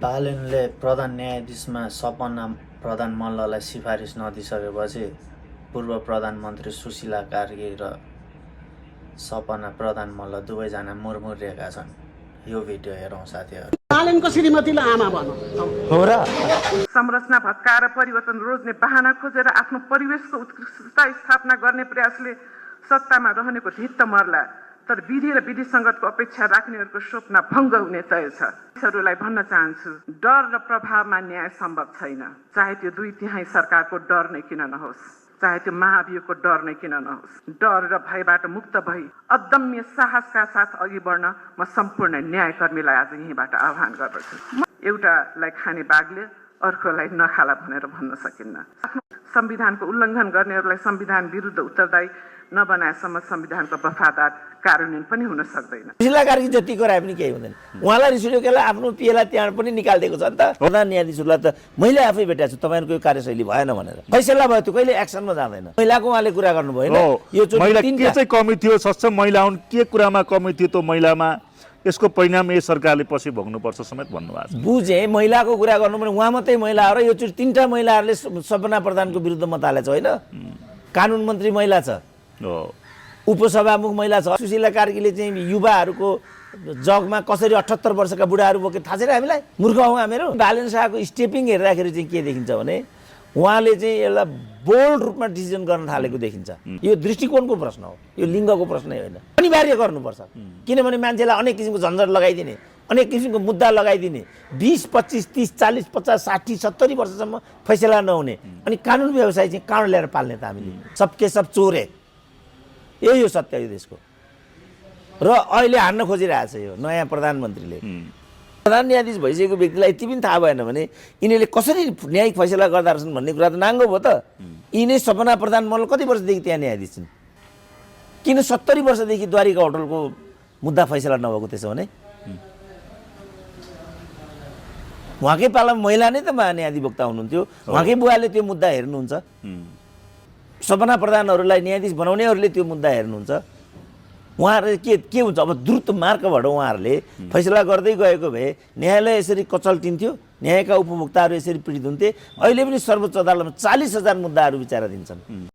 बालनले प्रधान न्यायाधीशमा सपना प्रधान मल्ललाई सिफारिस नदिसकेपछि पूर्व प्रधानमन्त्री सुशीला कार्की र सपना प्रधान मल्ल दुवैजना मुरमुरिएका छन्। यो भिडियो हेरौँ साथीहरू। बालनको श्रीमतीलाई आमा भनौँ हो र संरचना भत्काएर परिवर्तन रोज्ने बहाना खोजेर आफ्नो परिवेशको उत्कृष्टता स्थापना गर्ने प्रयासले सत्तामा रहनेको धित्त मर्ला, तर विधि र विधि सङ्गतको अपेक्षा राख्नेहरूको स्वप्न भङ्ग हुने तय छ। मानिसहरूलाई भन्न चाहन्छु, डर र प्रभावमा न्याय सम्भव छैन। चाहे त्यो 2/3 सरकारको डर नै किन नहोस्, चाहे त्यो महाभियोगको डर नै किन नहोस्। डर र भयबाट मुक्त भई अदम्य साहसका साथ अघि बढ्न म सम्पूर्ण न्यायकर्मीलाई आज यहीँबाट आह्वान गर्दछु। एउटालाई खाने बाघले अर्कोलाई नखाला भनेर भन्न सकिन्न। संविधानको उल्लङ्घन गर्नेहरूलाई संविधान विरुद्ध उत्तरदायी नबनाएसम्म संविधानको वफादार कार्यान्वयन पनि हुन सक्दैन। सुशीला कार्की जति गराए पनि केही हुँदैन। उहाँलाई रिस उठेकोलाई आफ्नो पिएलाई त्यहाँ पनि निकालिदिएको छ नि त। प्रधान न्यायाधीशहरूलाई त मैले आफै भेटेको छु, तपाईँहरूको यो कार्यशैली भएन भनेर फैसला भयो, त्यो कहिले एक्सनमा जाँदैन। महिलाको उहाँले कुरा गर्नुभयो होइन, यो के चाहिँ कमी थियो, सक्षम महिला हुन्, के कुरामा कमी थियो त्यो महिलामा, यसको परिणाम यस सरकारले पछि भोग्नुपर्छ समेत भन्नुभएको छ। बुझेँ, महिलाको कुरा गर्नु भने उहाँ मात्रै महिला हो र यो चोटि 3टा महिलाहरूले सपना प्रधानको विरुद्ध मत हालेको छ होइन। कानुन मन्त्री महिला छ, उपसभामुख महिला छ। सुशीला कार्कीले चाहिँ युवाहरूको जगमा कसरी 78 वर्षका बुढाहरू बोके थाहा छैन हामीलाई? मूर्ख हौँ हामीहरू। बालन शाहको स्टेपिङ हेर्दाखेरि चाहिँ के देखिन्छ भने उहाँले चाहिँ यसलाई बोल्ड रूपमा डिसिजन गर्न थालेको देखिन्छ। यो दृष्टिकोणको प्रश्न हो, यो लिङ्गको प्रश्नै होइन। अनिवार्य गर्नुपर्छ, किनभने मान्छेलाई अनेक किसिमको झन्झट लगाइदिने, अनेक किसिमको मुद्दा लगाइदिने, 20, 25, 30, 40, 50, 60, 70 वर्षसम्म फैसला नहुने, अनि कानुन व्यवसाय चाहिँ कहाँ ल्याएर पाल्ने त हामीले? सबके सब चोरे, यही हो सत्य यो देशको। र अहिले हान्न खोजिरहेको छ यो नयाँ प्रधानमन्त्रीले। प्रधान न्यायाधीश भइसकेको व्यक्तिलाई यति पनि थाहा भएन भने यिनीहरूले कसरी न्यायिक फैसला गर्दा रहेछन् भन्ने कुरा त नाङ्गो भयो त। यिनै सपना प्रधान मल्ल कति वर्षदेखि त्यहाँ न्यायाधीश छिन्? किन 70 वर्षदेखि द्वारिका होटलको मुद्दा फैसला नभएको त्यसो भने? उहाँकै पालामा महिला नै त महान्यायाधिवक्ता हुनुहुन्थ्यो, उहाँकै बुवाले त्यो मुद्दा हेर्नुहुन्छ। सपना प्रधानहरूलाई न्यायाधीश बनाउनेहरूले त्यो मुद्दा हेर्नुहुन्छ। उहाँहरूले के हुन्छ अब द्रुत मार्गबाट उहाँहरूले फैसला गर्दै गएको भए न्यायालय यसरी कचल्टिन्थ्यो, न्यायका उपभोक्ताहरू यसरी पीडित हुन्थे। अहिले पनि सर्वोच्च अदालतमा 40,000 मुद्दाहरू विचाराधीन छन्।